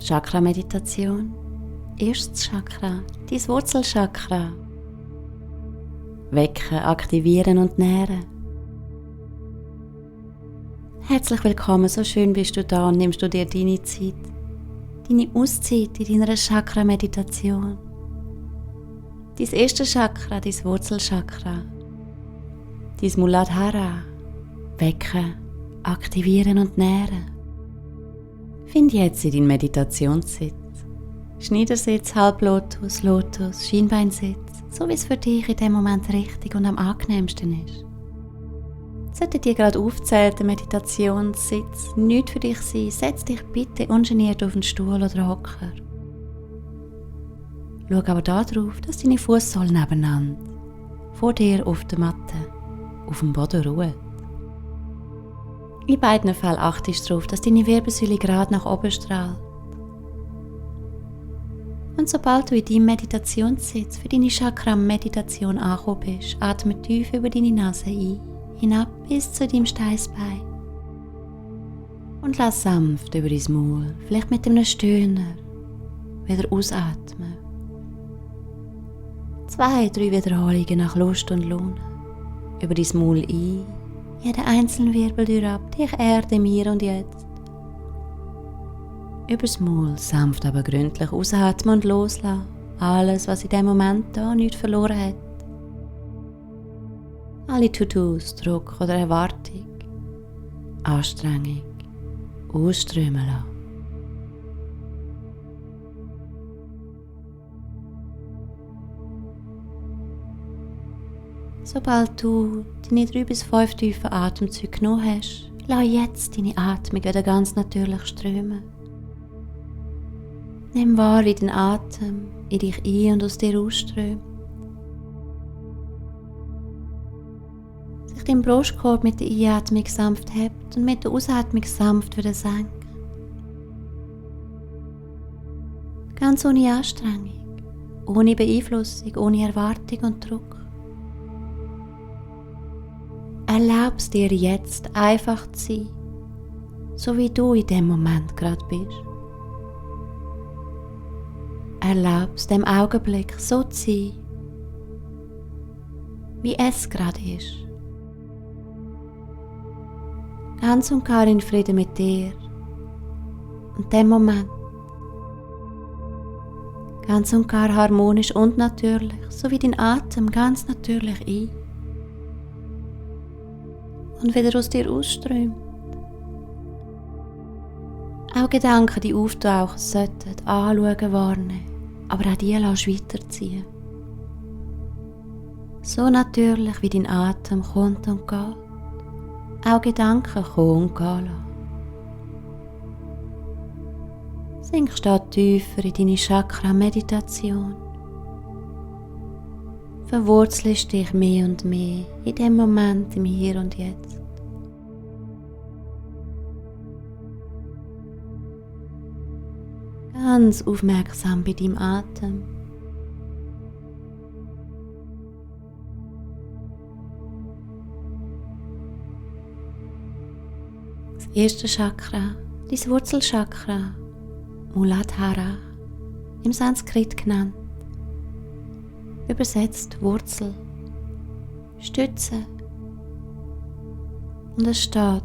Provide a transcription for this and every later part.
Chakra-Meditation. Erstes Chakra, dein Wurzelchakra. Wecken, aktivieren und nähren. Herzlich willkommen, so schön bist du da und nimmst du dir deine Zeit, deine Auszeit in deiner Chakra-Meditation. Dein erstes Chakra, dein Wurzelchakra, dein Muladhara. Wecken, aktivieren und nähren. Find jetzt in deinen Meditationssitz. Schneidersitz, Halblotus, Lotus, Schienbeinsitz, so wie es für dich in dem Moment richtig und am angenehmsten ist. Sollte dir gerade aufzählten Meditationssitz nichts für dich sein, setz dich bitte ungeniert auf einen Stuhl oder Hocker. Schau aber darauf, dass deine Fußsohlen nebeneinander vor dir auf der Matte, auf dem Boden ruhen. In beiden Fällen achtest du darauf, dass deine Wirbelsäule gerade nach oben strahlt. Und sobald du in deinem Meditationssitz für deine Chakra-Meditation angekommen bist, atme tief über deine Nase ein, hinab bis zu deinem Steißbein. Und lass sanft über dein Maul, vielleicht mit einem Stöhner, wieder ausatmen. 2-3 Wiederholungen nach Lust und Laune. Über dein Maul ein, jeden einzelnen Wirbel durchab, dich erde im Hier und Jetzt. Übers Maul sanft aber gründlich ausatmen und loslassen. Alles, was in diesem Moment da nichts verloren hat. Alle To-Dos, Druck oder Erwartung, Anstrengung, ausströmen lassen. Sobald du deine 3 bis 5 tiefen Atemzüge genommen hast, lass jetzt deine Atmung wieder ganz natürlich strömen. Nimm wahr, wie dein Atem in dich ein- und aus dir ausströmt. Sich dein Brustkorb mit der Einatmung sanft hebt und mit der Ausatmung sanft wieder senkt. Ganz ohne Anstrengung, ohne Beeinflussung, ohne Erwartung und Druck. Erlaubst dir jetzt einfach zu sein, so wie du in dem Moment gerade bist. Erlaubst dem Augenblick so zu sein, wie es gerade ist. Ganz und gar in Frieden mit dir und dem Moment. Ganz und gar harmonisch und natürlich, so wie dein Atem ganz natürlich ein und wieder aus dir ausströmt. Auch Gedanken, die auftauchen sollten, anschauen, warnen, aber auch die lässt weiterziehen. So natürlich wie dein Atem kommt und geht, auch Gedanken kommen und gehen lassen. Sinkst da tiefer in deine Chakra-Meditation. Verwurzelst dich mehr und mehr in dem Moment im Hier und Jetzt. Ganz aufmerksam bei deinem Atem. Das erste Chakra, dein Wurzelchakra, Muladhara, im Sanskrit genannt. Übersetzt Wurzel, Stütze. Und es steht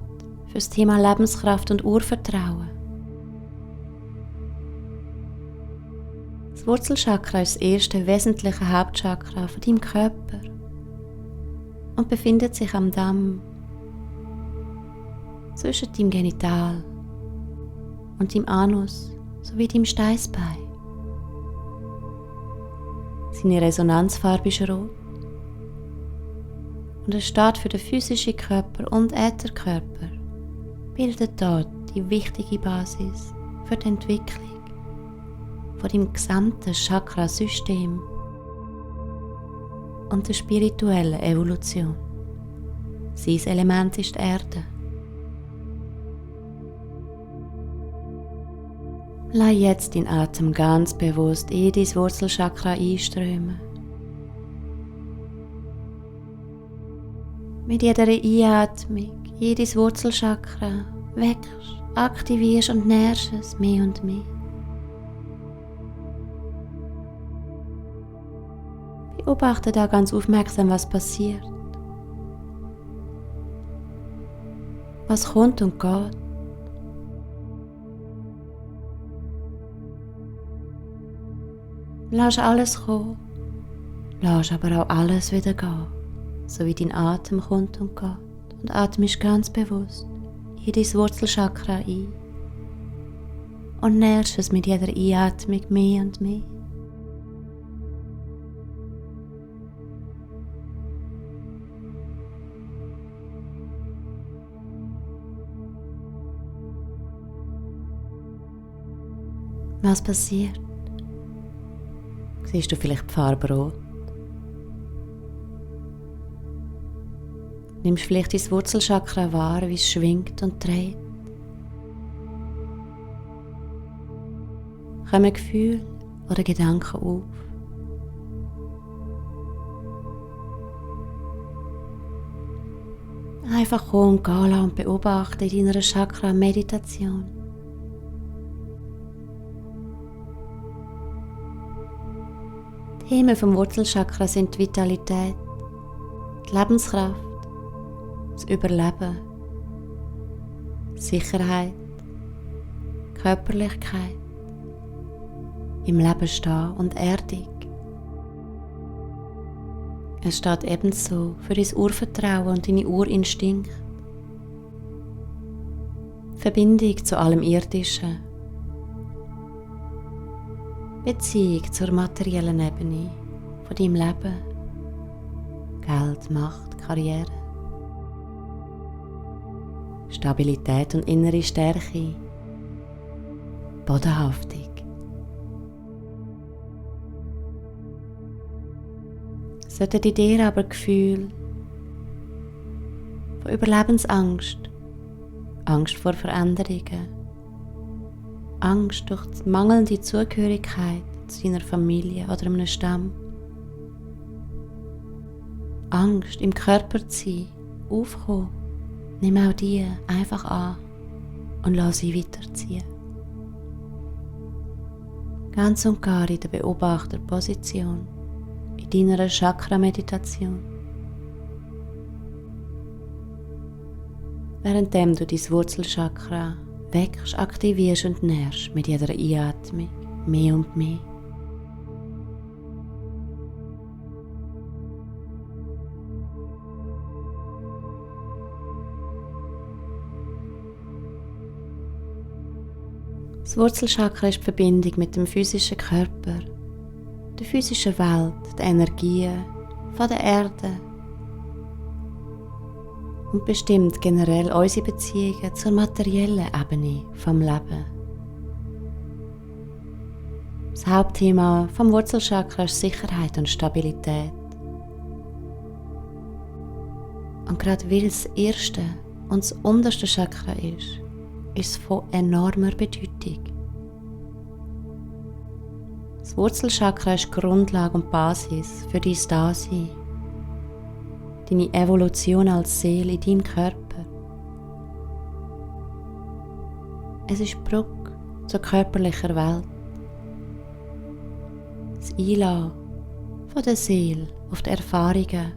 für das Thema Lebenskraft und Urvertrauen. Das Wurzelchakra ist das erste wesentliche Hauptchakra von deinem Körper und befindet sich am Damm zwischen deinem Genital und deinem Anus sowie deinem Steißbein. Seine Resonanzfarbe ist rot und es steht für den physischen Körper und Ätherkörper, bildet dort die wichtige Basis für die Entwicklung von dem gesamten Chakrasystem und der spirituellen Evolution. Sein Element ist die Erde. Lass jetzt den Atem ganz bewusst in dein Wurzelchakra einströmen. Mit jeder Einatmung jedes Wurzelchakra wächst, aktivierst und nährst es mehr und mehr. Beobachte da ganz aufmerksam, was passiert. Was kommt und geht. Lass alles kommen, lass aber auch alles wieder gehen, so wie dein Atem kommt und geht. Und atmest ganz bewusst in dein Wurzelchakra ein und nährst es mit jeder Einatmung mehr und mehr. Was passiert? Siehst du vielleicht die Farbe rot? Nimmst vielleicht dein Wurzelchakra wahr, wie es schwingt und dreht? Kommen Gefühle oder Gedanken auf? Einfach kommen und gehen lassen und beobachten in deiner Chakra-Meditation. Die Themen vom Wurzelchakra sind die Vitalität, die Lebenskraft, das Überleben, Sicherheit, Körperlichkeit, im Leben stehen und Erdung. Es steht ebenso für dein Urvertrauen und deine Urinstinkte, Verbindung zu allem Irdischen, Beziehung zur materiellen Ebene von deinem Leben, Geld, Macht, Karriere, Stabilität und innere Stärke, Bodenhaftung. Sollten in dir aber Gefühle von Überlebensangst, Angst vor Veränderungen, Angst durch die mangelnde Zugehörigkeit zu deiner Familie oder einem Stamm, Angst im Körper zu sein, aufkommen, nimm auch die einfach an und lass sie weiterziehen. Ganz und gar in der Beobachterposition, in deiner Chakra-Meditation. Währenddem du dein Wurzelchakra wächst, aktivierst und nährst mit jeder Einatmung mehr und mehr. Das Wurzelchakra ist die Verbindung mit dem physischen Körper, der physischen Welt, der Energien von der Erde und bestimmt generell unsere Beziehungen zur materiellen Ebene vom Leben. Das Hauptthema vom Wurzelchakra ist Sicherheit und Stabilität. Und gerade weil es das erste und das unterste Chakra ist es von enormer Bedeutung. Das Wurzelchakra ist Grundlage und Basis für dein Dasein, deine Evolution als Seele in deinem Körper. Es ist die Brücke zur körperlichen Welt. Das Einladen von der Seele auf die Erfahrungen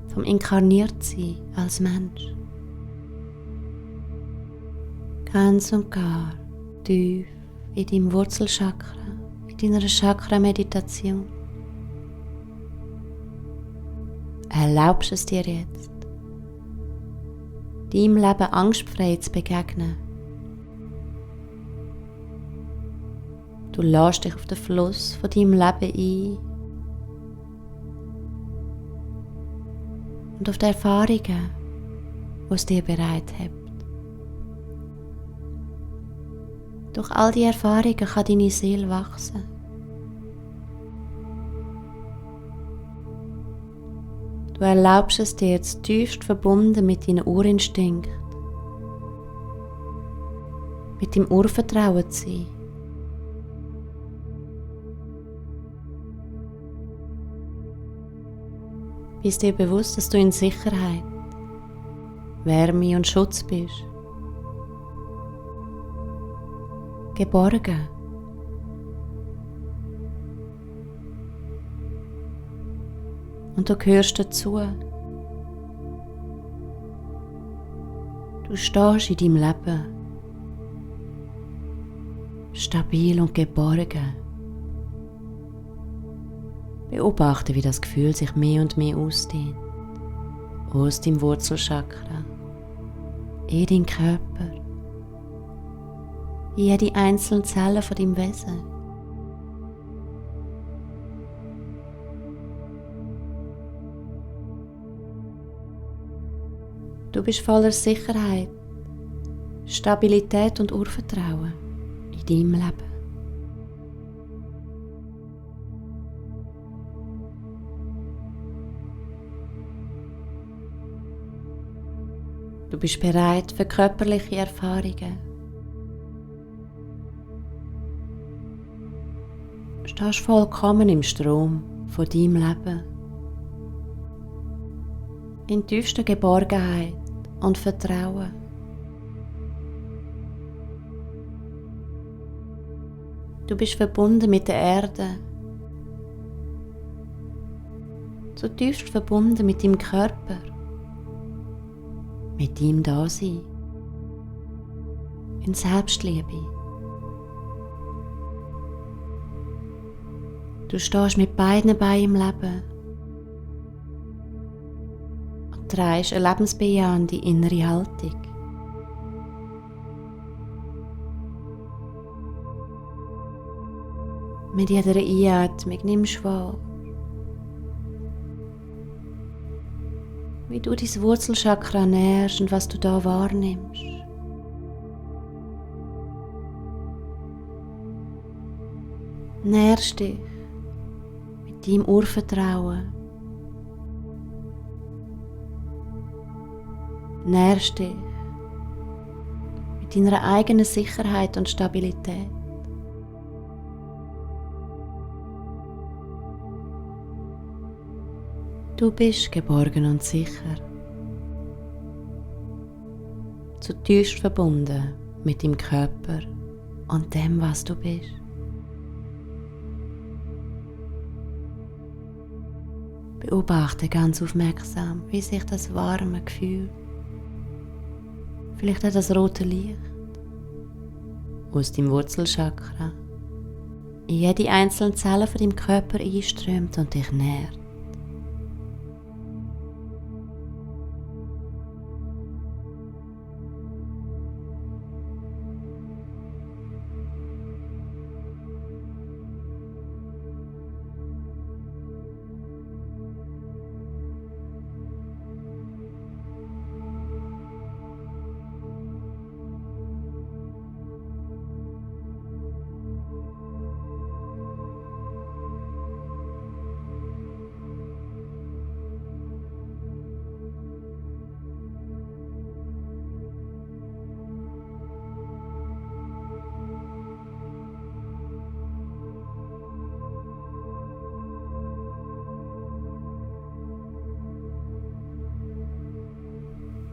vom Inkarniertsein als Mensch. Ganz und gar tief in deinem Wurzelchakra, in deiner Chakra-Meditation. Erlaubst es dir jetzt, deinem Leben angstfrei zu begegnen. Du lässt dich auf den Fluss von deinem Leben ein und auf die Erfahrungen, die es dir bereithält. Durch all die Erfahrungen kann deine Seele wachsen. Du erlaubst es dir, tiefst verbunden mit deinen Urinstinkten, mit deinem Urvertrauen zu sein. Bist dir bewusst, dass du in Sicherheit, Wärme und Schutz bist. Geborgen. Und du gehörst dazu. Du stehst in deinem Leben stabil und geborgen. Beobachte, wie das Gefühl sich mehr und mehr ausdehnt. Aus deinem Wurzelchakra, in deinen Körper, in jede einzelne Zelle von deinem Wesen. Du bist voller Sicherheit, Stabilität und Urvertrauen in deinem Leben. Du bist bereit für körperliche Erfahrungen. Du stehst vollkommen im Strom von deinem Leben. In tiefster Geborgenheit und Vertrauen. Du bist verbunden mit der Erde. Zutiefst verbunden mit deinem Körper. Mit deinem Dasein. In Selbstliebe. Du stehst mit beiden Beinen im Leben und trägst eine lebensbejahende innere Haltung. Mit jeder Einatmung nimmst du wahr, wie du dein Wurzelchakra nährst und was du da wahrnimmst. Nährst dich mit deinem Urvertrauen. Nährst dich mit deiner eigenen Sicherheit und Stabilität. Du bist geborgen und sicher, zutiefst verbunden mit deinem Körper und dem, was du bist. Beobachte ganz aufmerksam, wie sich das warme Gefühl, vielleicht auch das rote Licht, aus deinem Wurzelchakra in jede einzelne Zelle von deinem Körper einströmt und dich nährt.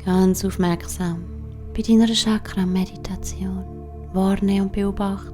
Ganz aufmerksam bei deiner Chakra-Meditation wahrnehmen und beobachten.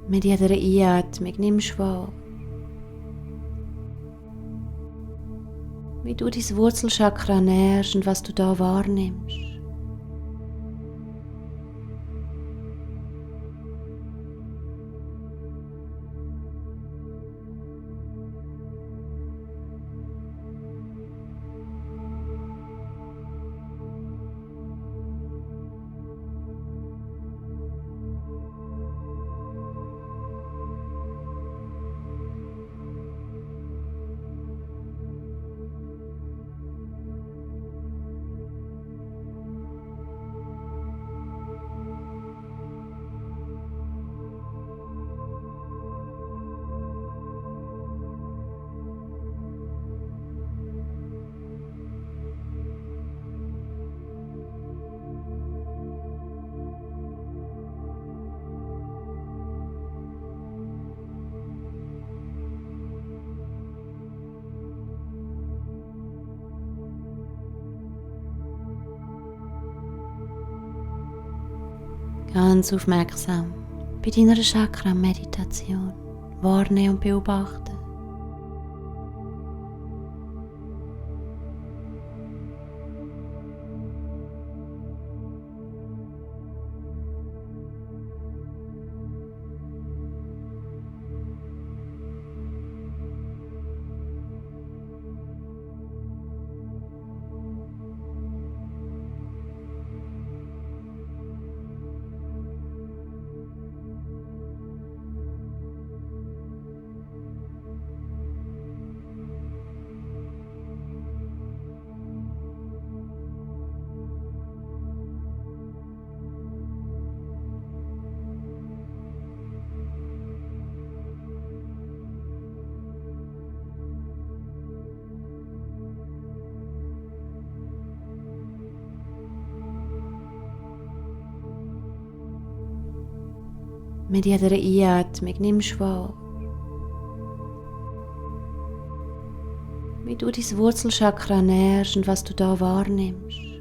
Mit jeder Einatmung nimmst du wahr, wie du dein Wurzelchakra nährst und was du da wahrnimmst. Ganz aufmerksam bei deiner Chakra-Meditation wahrnehmen und beobachten. Mit jeder Einatmung nimmst du wahr, wie du dein Wurzelchakra nährst und was du da wahrnimmst.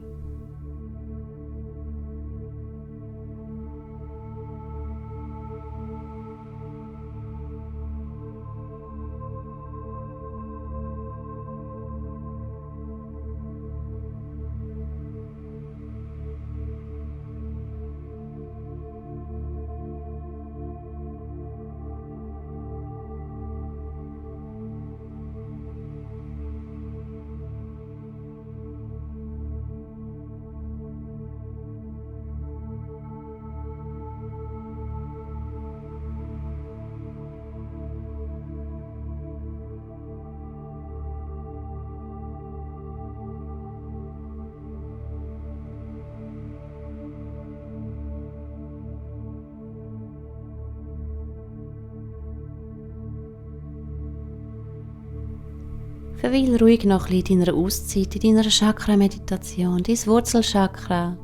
Verweil ruhig noch ein bisschen in deiner Auszeit, in deiner Chakra-Meditation, dein Wurzelchakra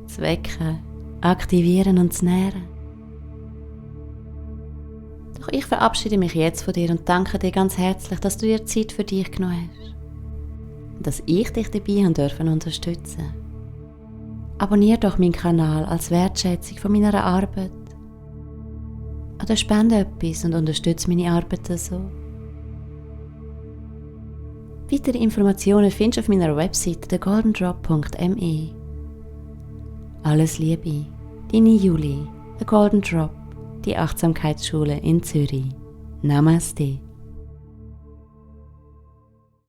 zu wecken, aktivieren und zu nähren. Doch ich verabschiede mich jetzt von dir und danke dir ganz herzlich, dass du dir Zeit für dich genommen hast und dass ich dich dabei unterstützen durfte. Abonniere doch meinen Kanal als Wertschätzung von meiner Arbeit oder spende etwas und unterstütze meine Arbeit so. Weitere Informationen findest du auf meiner Website thegoldendrop.me. Alles Liebe, deine Julie, The Golden Drop, die Achtsamkeitsschule in Zürich. Namaste.